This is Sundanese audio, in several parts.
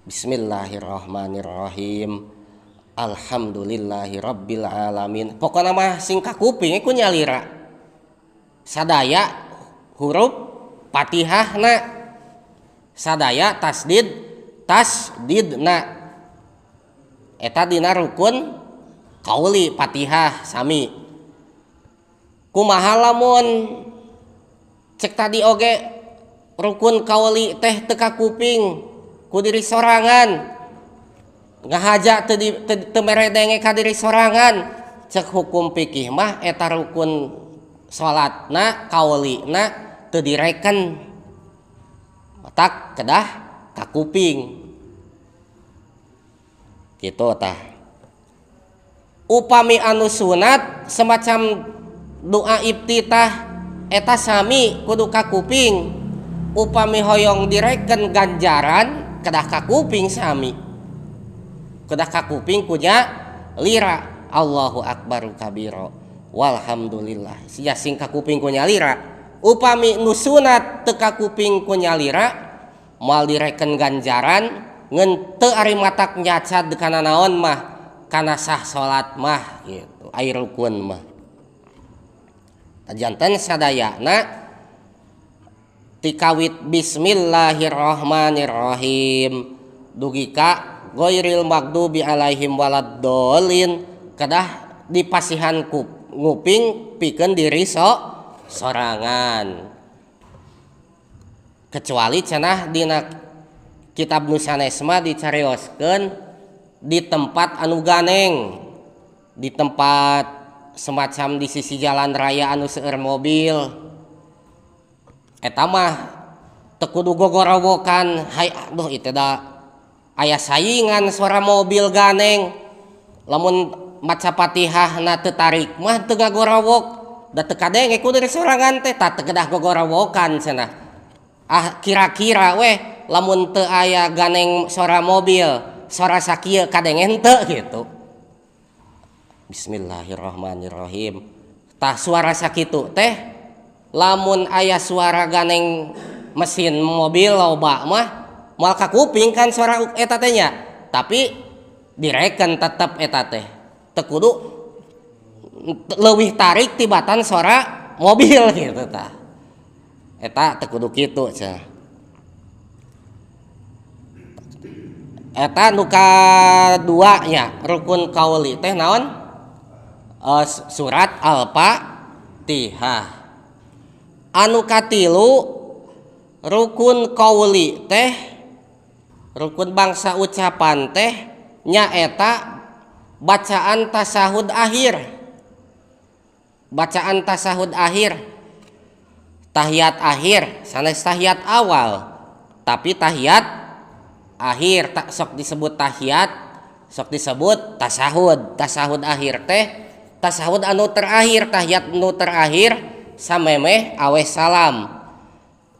Bismillahirrahmanirrahim. Alhamdulillahi rabbil alamin. Pokona mah sing kakuping ku nyalira. Sadaya huruf Fatihahna, sadaya tasdid tasdidna. Eta dina rukun kauli Fatihah sami. Kumaha lamun cek tadi oge rukun kauli teh teu kakuping ku diri sorangan, ngahaja teu teu meredenge ka diri sorangan, cek hukum fikih mah eta rukun salatna kaulina teu direken, matak kedah kakuping kitu tah. Upami anu sunat semacam doa iftitah eta sami kudu kakuping. Upami hoyong direken ganjaran kedah kakuping sami, kedah kakuping ku nyalira. Allahu akbaru kabiro walhamdulillah, sia sing kakuping ku nyalira. Upami nu sunat teu kakuping ku nyalira moal direken ganjaran, ngan teu ari matak nyacad kana naon mah, kana sah salat mah gitu, ai rukun mah. Janten sadayana tikawit bismillahirrahmanirrahim dugi ka ghairil maghdubi alaihim waladdallin kedah dipasihan ku nguping pikeun diri sorangan. Kecuali cenah dina kitab nu sanes mah dicarioskeun di tempat anu ganeng, di tempat semacam di sisi jalan raya anu seueur mobil, eta mah teu kudu gogorowokan. Hai aduh, itu da aya saingan suara mobil ganeng, lamun maca Fatihahna teu tarik mah teu ngagorowok, da teu kadenge ku diri sorangan teh, tah teu kedah gogorowokan cenah. Ah, kira-kira weh lamun teu aya ganeng suara mobil, suara sakieu kadenge henteu gitu. Bismillahirrahmanirrahim, tah suara sakitu teh lamun aya suara ganeng mesin mobil loba mah moal kakuping kan suara eta teh nya, tapi direken tetep eta teh teu kudu leuwih tarik tibatan suara mobil gitu tah, eta teu kudu kitu cenah. Eta nu kadua nya rukun kauli teh naon? Surat Al-Fatihah. Anu katilu rukun kauli teh, rukun bangsa ucapan teh nyaeta bacaan tasahud akhir. Bacaan tasahud akhir, tahiyat akhir, sanes tahiyat awal, tapi tahiyat akhir. Tak sok disebut tahiyat, sok disebut tasahud. Tasahud akhir teh tasahud anu terakhir, tahiyat anu terakhir samemeh aweh salam.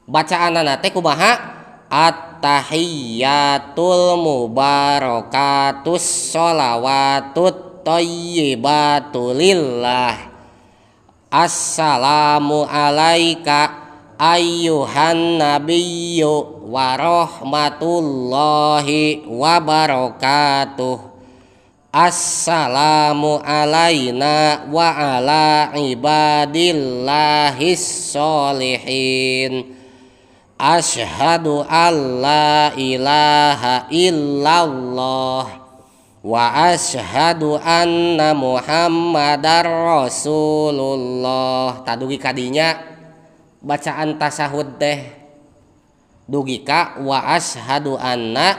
Bacaanana teh kumaha? At-tahiyyatul mubarakatus sholawatut thayyibatu lillah. Assalamu alaika ayyuhan nabiyyu wa rahmatullahi wa barakatuh. Assalamu alaina wa ala ibadillahis sholihin. Asyhadu alla ilaha illallah wa asyhadu anna Muhammadar Rasulullah. Tadugi kadinya bacaan tasahud teh dugi ka wa asyhadu anna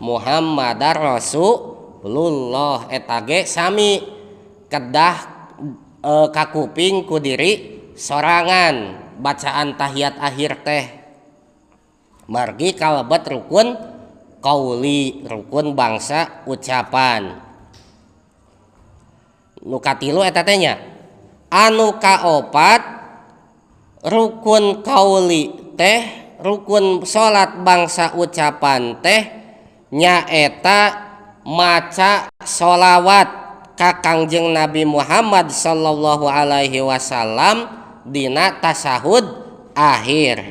Muhammadar Rasulullah. Eta ge sami kedah kakuping ku diri sorangan bacaan tahiyat akhir teh, margi kalebet rukun kauli, rukun bangsa ucapan. Nu katilu eta teh nya. Anu kaopat rukun kauli teh, rukun salat bangsa ucapan teh nyaeta maca sholawat ka Kangjeng Nabi Muhammad sallallahu alaihi wasallam dina tasahud akhir.